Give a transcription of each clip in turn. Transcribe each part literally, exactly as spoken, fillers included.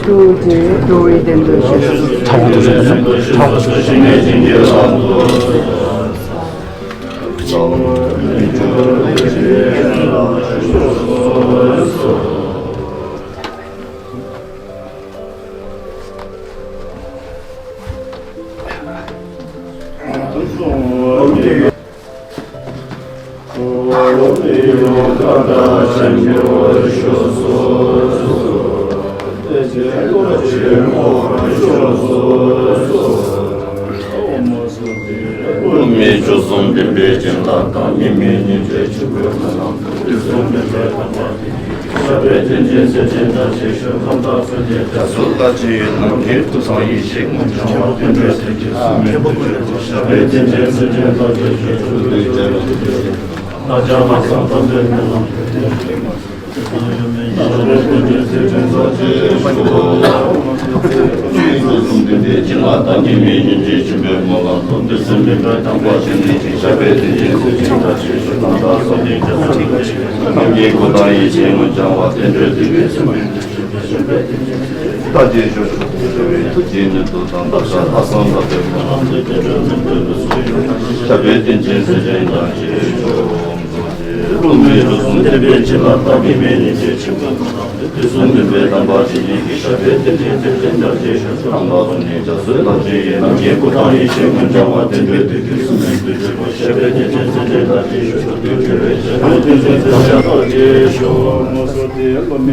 ཏུ་ཏེ་ཏུ་རེ་དེ་འདུ་ཤེས། མི་བཅུ་གསུམ་བདེན་པའི་བྱིན་རླབས་དང་། ཉི་མའི་ཉི་འབྲས་ཆུ་བོའི་མེ་ལམ་དུ། དུས་གསུམ་བདེན་པའི་དམ་པ་དེ་ཉིད་ཀྱི་ཞབས་པད་བརྟན་ཅིང་གསལ་ཅིང་དར་ཅིང་ཞུ། ཁམས་དང་མཚོན་ཆའི་རྒྱ་མཚོ་ལྟ་ཅི་ཡོད། ནམ་མཁའི་མཐུ་དང་ཡེ་ཤེས་མངོན་བྱང་བ། བསྟན་འགྲོའི་གཏེར་གྱི་སུ་མེད་ཐུགས་རྗེ་ཆེ། ཞབས་པད་བརྟན་ཅིང་གསལ་ཅིང་དར་ཅིང་ཞུ། ཐུགས་རྗེ་ཆེ། བདག་ཅག་ལྷག་བསམ་དམ་པའི་སྨོན་ལམ་དེ། ཞབས་པད་བརྟན་ཅིང་གསལ་ཅིང་དར་ཅིང་ཞུ། བཅུ་གསུམ་བདེན་པའི་བྱིན་རླབས་དང་། ཉི་མའི་ཉི་འབྲས་ཆུ་བོའི་མེ་ལམ་དུ། དུས་གསུམ་མཁྱེན་པའི་དམ་པ་དེ་ཉིད་ཀྱི་ཞབས་པད་བརྟན་ཅིང་གསལ་ཅིང་དར་ཅིང་ཞུ། ནམ་མཁའི་མཐུ་དང་ཡེ་ཤེས་མངོན་བྱང་བ། བསྟན་འགྲོའི་གཏེར་གྱི་སུ་མེད་ཐུགས་རྗེ་ཆེ། ཞབས་པད་བརྟན་ཅིང་གསལ་ཅིང་དར་ཅིང་ཞུ། ཐུགས་རྗེའི་ནུས་མཐུ་དང་། བདག་ཅག་ལྷག་བསམ་དམ་པའི་སྨོན་ལམ་དེ། བསྟན་འགྲོའི་མུ་མཐུད་དུ་སོང་། ཞབས་པད་བརྟན་ཅིང་གསལ་ཅིང་དར་ཅིང་ཞུ། བཅུ་གསུམ་བདེན་པའི་བྱིན་རླབས་དང་། ཉི་མའི་ཉི་འབྲས་ཆུ་བོའི་མེ་ལམ་དུ། དུས་གསུམ་མཁྱེན་པའི་དམ་པ་དེ་ཉིད་ཀྱི་ཞབས་པད་བརྟན་ཅིང་གསལ་ཅིང་དར་ཅིང་ཞུ། ནམ་མཁའ་གསུམ་ནས་འཇའ་ཚོན་ལྟར་བརྗིད་པའི། ནམ་མཁའི་མཐུ་དང་ཡེ་ཤེས་མངོན་བྱང་བ། བསྟན་འགྲོའི་གཏེར་གྱི་སུ་མེད་ཐུགས་རྗེ་ཆེ། ཞབས་པད་བརྟན་ཅིང་གསལ་ཅིང་དར་ཅིང་ཞུ། ཐུགས་རྗེ་ཆེ། ཞབས་པད་བརྟན་ཅིང་གསལ་ཅིང་དར་ཅིང་ཞུ།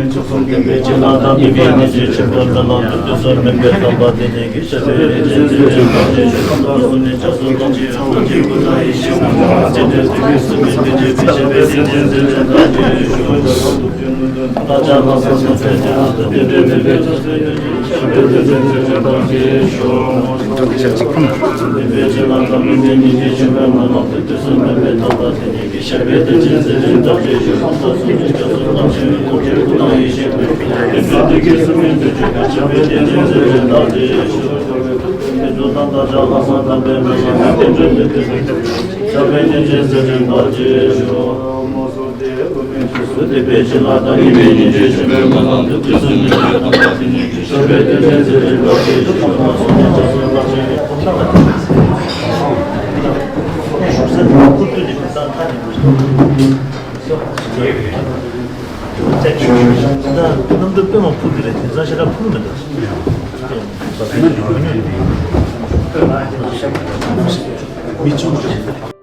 བཅུ་གསུམ་བདེན་པའི་བྱིན་རླབས་དང་། ཉི་མའི་ཉི་འབྲས་ཆུ་བོའི་མེ་ལམ་དུ། དུས་གསུམ་མཁྱེན་པའི་དམ་པ་དེ་ཉིད་ཀྱི་ཞབས་པད་བརྟན་ཅིང་གསལ་ཅིང་དར་ཅིང་ཞུ། ཁམས་དང་མཚོན་ཆའི་རྒྱ་མཚོ་ལྟ་བུ། ཞབས་པད་བརྟན་ཅིང་གསལ་ཅིང་དར་ཅིང་ཞུ། བཅུ་གསུམ་བདེན་པའི་བྱིན་རླབས་དང་། ཉི་མའི་ཉི་འབྲས་ཆུ་བོའི་མེ་ལམ་དུ། དུས་གསུམ་མཁྱེན་པའི་དམ་པ་དེ་ཉིད་ཀྱི་ཞབས་པད་བརྟན་ཅིང་གསལ་ཅིང་དར་ཅིང་ཞུ། ཁམས་དང་མཚོན་ཆའི་རྒྱ་མཚོ་ལྟ་བུ། ད་གནམ་གྲུ་དཔེ་མ་ཕུ་གི་རེད། དེང་སང་ཞེ་དྲག་ཕུ་གི་མི་འདུག་མི་ཆུང་ཆུང་།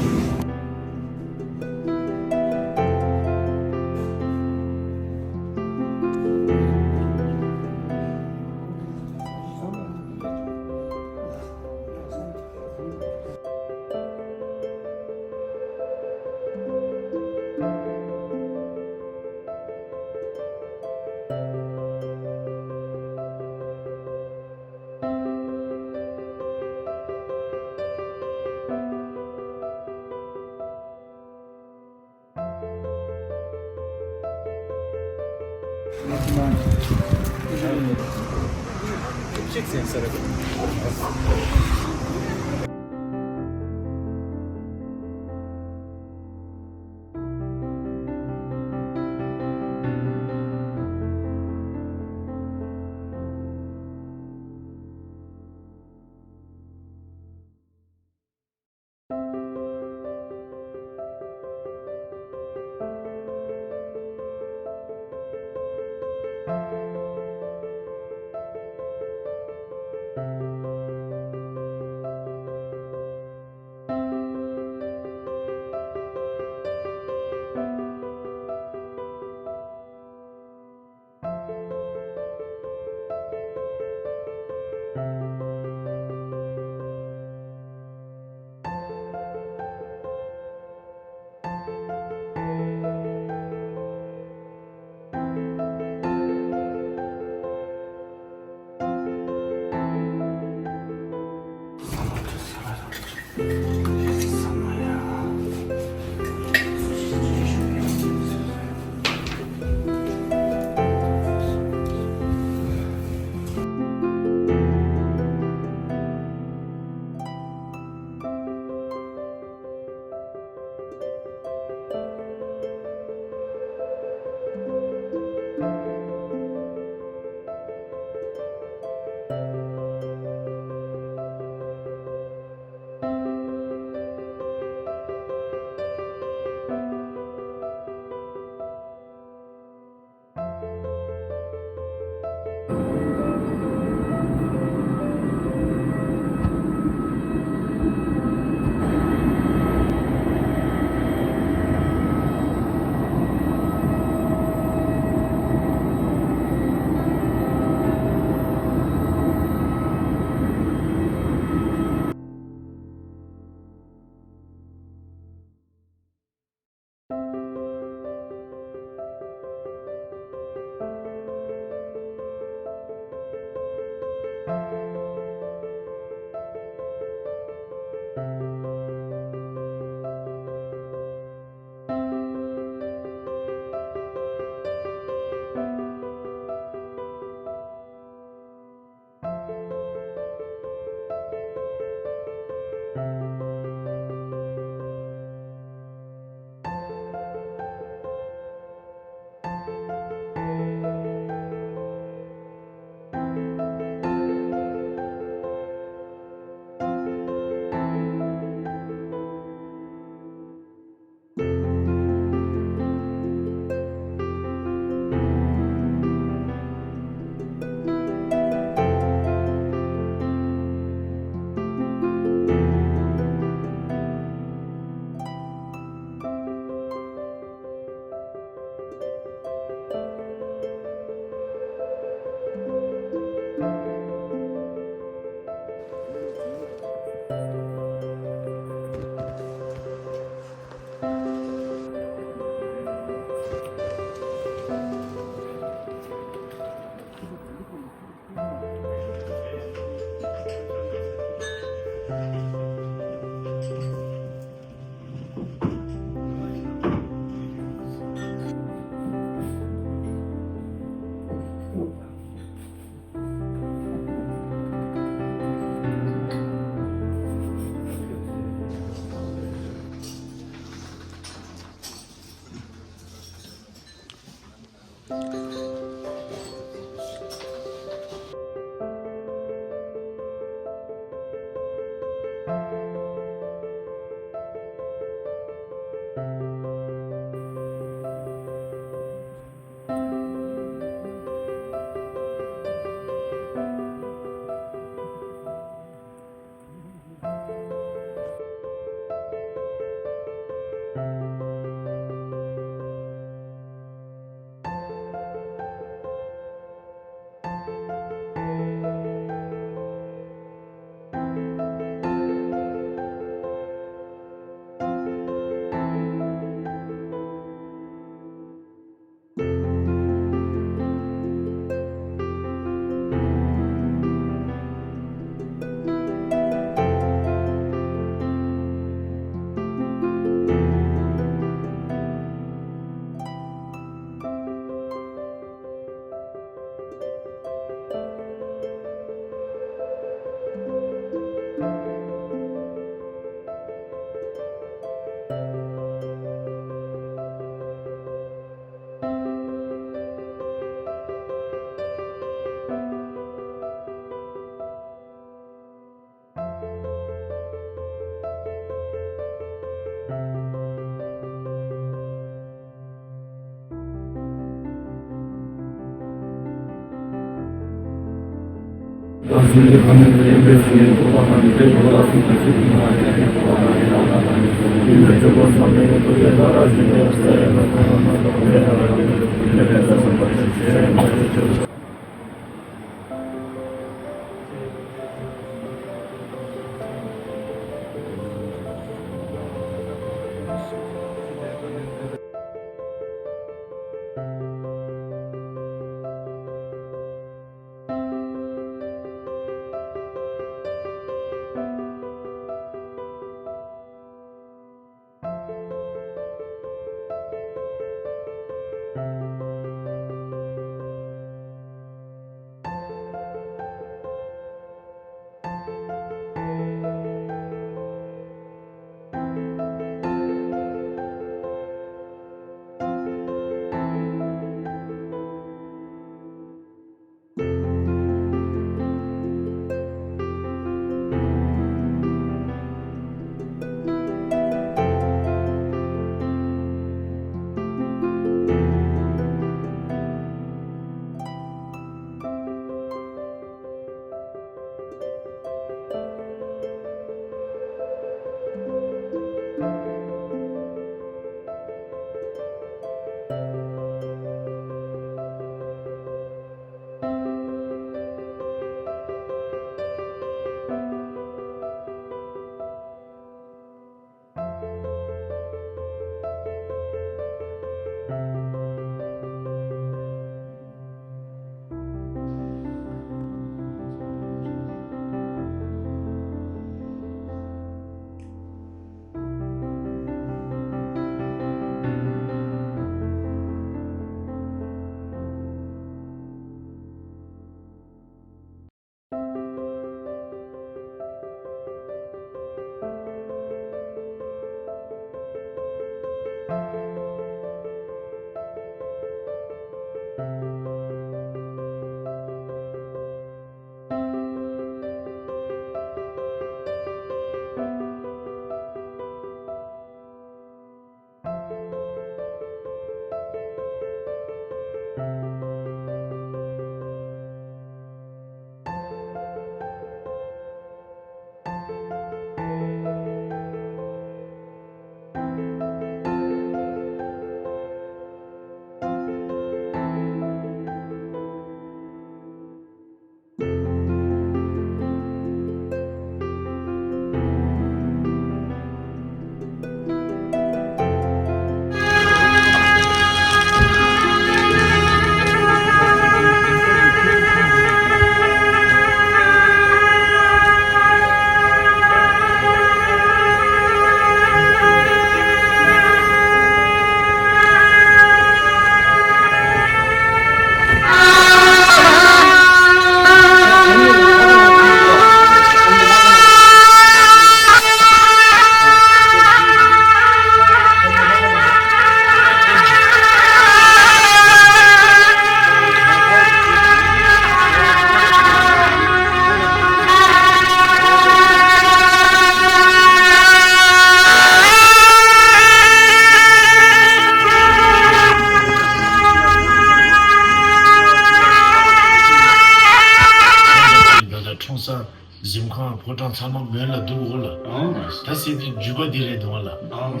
ཁང་ཕོ་བྲང་ཚང་མ་མོན་ལ་འདུག་འོ་ལ། ཨང་། ད་སྲིད་དེ་བརྒྱུད་པ་འདི་རེད་འདུག་བ་ལ། ཨང་།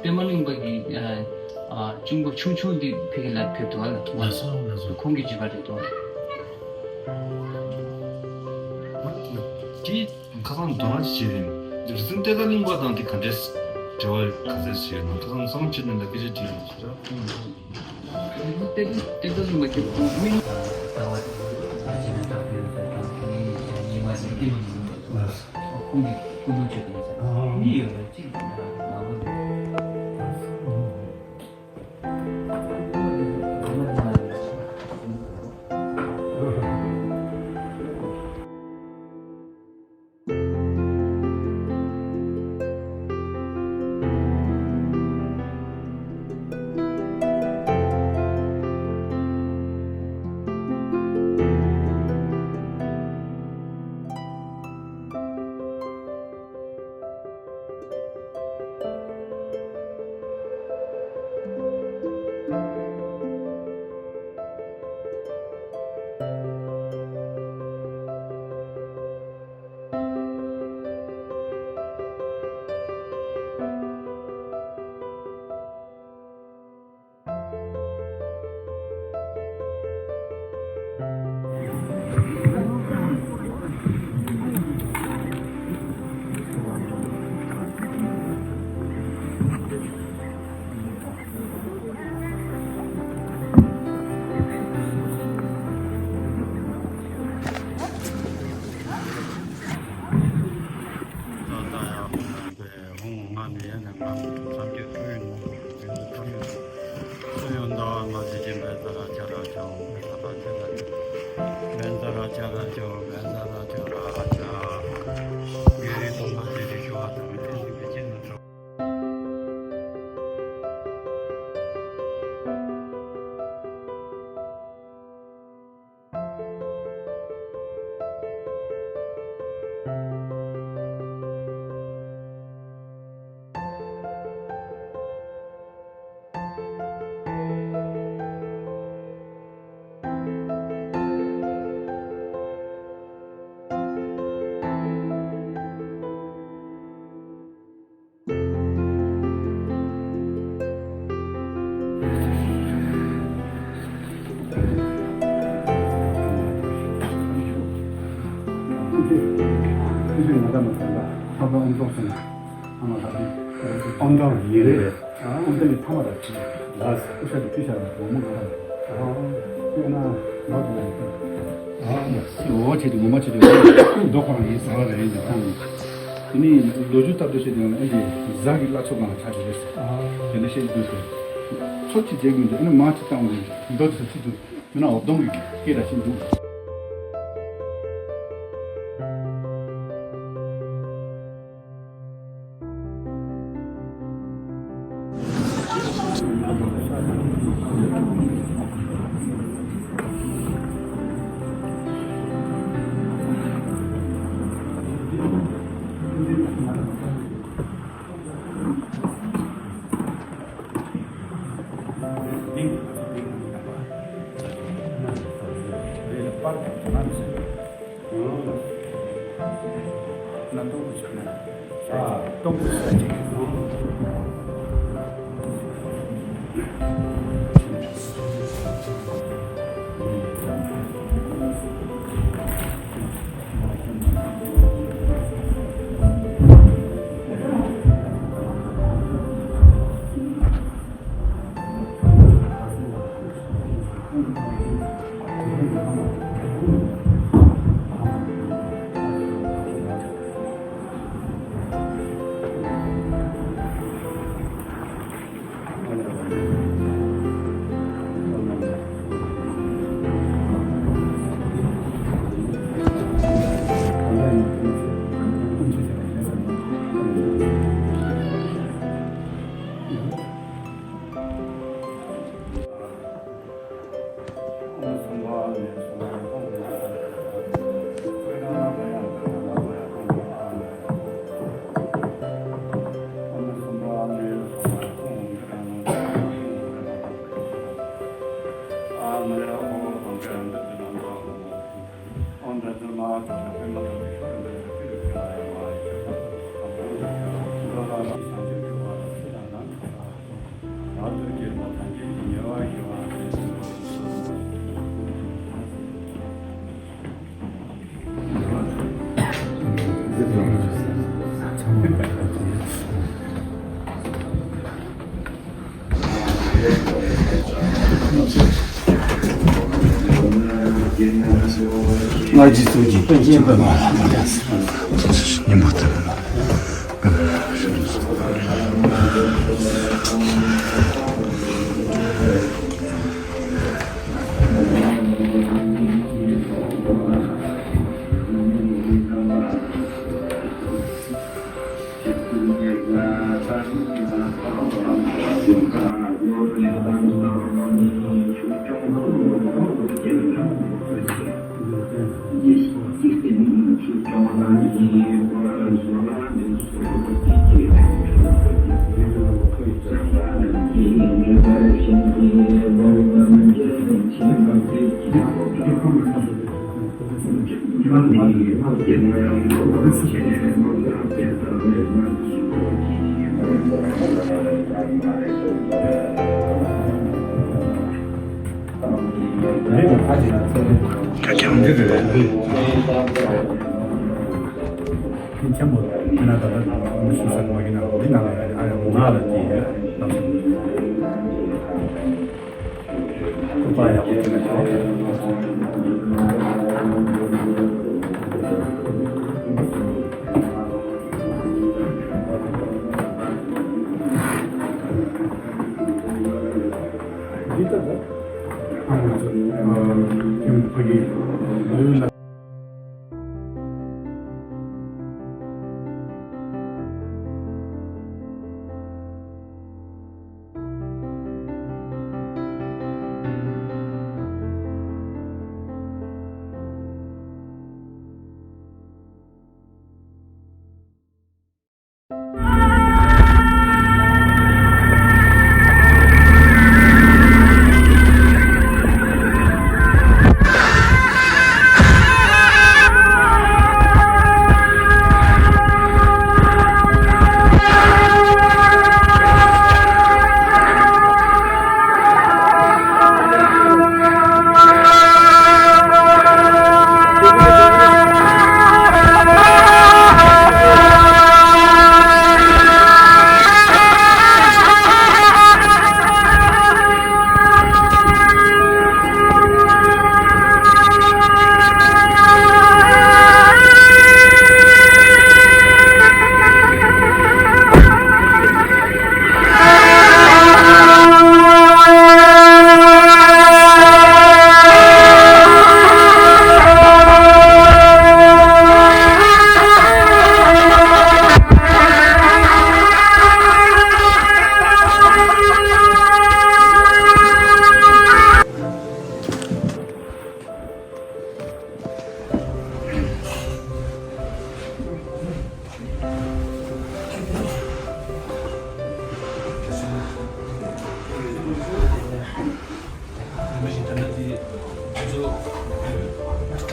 པདྨ་གླིང་པ་གི་ཨ་ཨ་གཅུང་པོ་ཆུང་ཆུང་འདི་ཕ་གི་ལ་ཕེབས་འདུག་བ་ལ། ལགས་སོ་ལགས་སོ། ཁོང་གི་བརྒྱུད་པ་རེད་འདུག་བ། དེ་ཁ་སང་དོ་སྣང་ཞིག་བྱས་ནས་རི་ཙུང་གཏེར་མཁར་གླིང་པ་དང་དེ་ག་འདྲས་འབྲེལ་བ་ག་ཚད་བྱས་ན། ཁ་སང་བསམ་བློ་བྱས་ནས་ལ་སྐད་ཆ་དྲིས་ཡོང་ཞེས་ར། ད་ལྟ་ཡང་ཧོང་ལྔ་ནས་ཡན་ནས་ང་ཚོ་སངས་རྒྱས་ཐུགས་ཡོད་ནོར་བུ་དགེ་འདུན་ཐམས་ཅད་སུ་ཡང་འདའ་བ་མ་བྱེད་ཅིག་བཛྲ་ཨ་ཛྱ་ར་ཛྱ་ཨོཾ་བཛྲ་ཨ་ཛྱ་ར་ཛྱ་བཛྲ་ཨ་ཛྱ་ར་ཛྱ་བཛྲ་ཨ་ཛྱ་ར་ཛྱ། ཉེ་རིང་སྟོང་པ་རྗེས་ཀྱི་ཞུ་བ་དང་། འོ་བྱས་ཏེ་ངོ་མ་བྱས་ཏེ་མདོ་ཁོ་རང་ཡིན་ཟེར་བ་རེད། ཡིན་ཙང་དེ་ནི་ལོ་རྒྱུས་ལྟར་དུ་བཤད་ཀྱང་ཨ་ནི་གཟའ་གི་བླ་མཚོ་སྒང་ལ་ཆགས་ཀྱི་རེད། དེ་འདྲ་བཤད་ཀྱི་འདུག་ཟེར། མཚོ་གཅིག་མཇལ་གྱི་འདུག་ཨ་ནི་མར་གཅིག་བཏང་བ་རེད། མདོ་དེ་ཚོ་གཅིག་འདུག་མི་ནག་འོབ་དོང་གི་སྐད་འདྲ་ཞིག་འདུག་ང་རྗེ་བཙུན་གྱི་སྤུན་མཆེད་པོས་མ་ལ་མ་ལ་ཉིན་མོ་ལྟར། ཆེན་པོ་ཡིན་ན་ད་ལྟ་མི་ཤི་ས་མ་གི་ན་འདི་ནང་ལ་ཨ་ཡང་ང་ལ་དེ་ཡ་ལ་སོང་།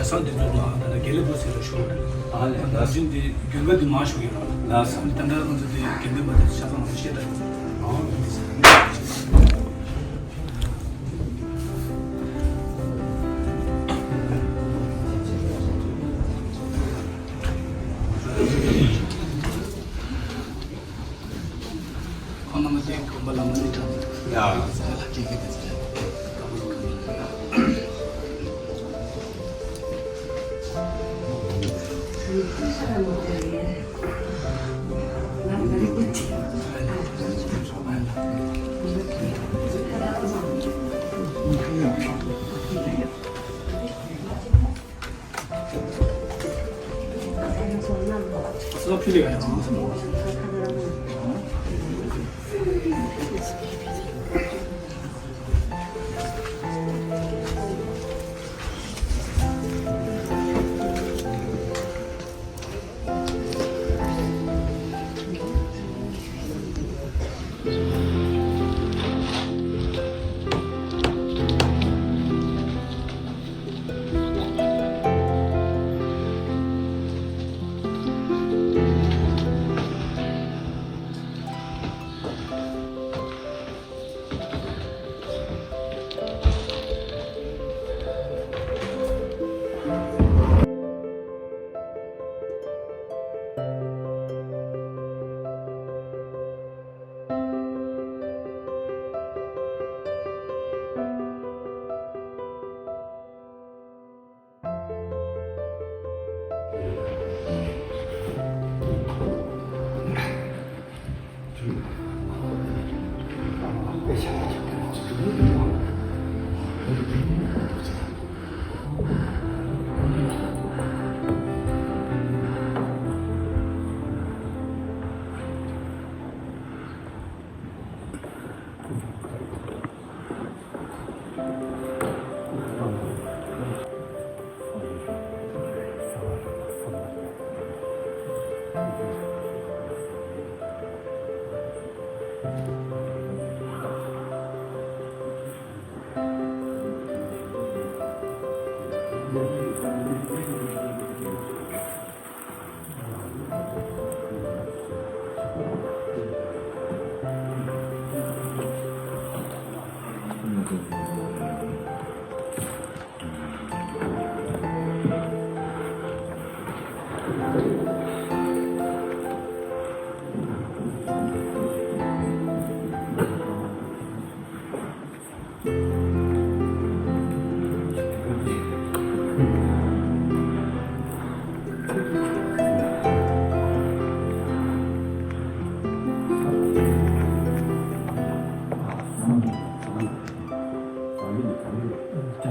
གྲྭ་ཚང་འདི་ཚོ་ནང་ད་ལྟ་དགེ་ལེགས་བུ་ཟེར་རུ་ཤོག་རེད། ཨ་ལས། ད་ལྟ་ཅིན་འདི་རྒྱུན་ཁ་འདི་མང་ཤོས་ཡོད་ར། ལགས་སོ། ད་ལྟ་ང་ཚོ་འདི་དགེ་འདུན་པ་དེ་ཆ་ཚང་ང་ཚོ་ཤེས་ད། ཨ། ཁོང་རྣམ་པ་དེ་དགོན་པ་ལ་མ་ཎི་བགྲང་། ཡ། ལ་སྐྱེ་དགེ་དེ་ཚོ་ལ་དགོན་པ་ལ་གང་ལ། རྒྱ་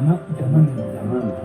ནག་རྒྱ་ནག་ནས། རྒྱ་ནག་ནས།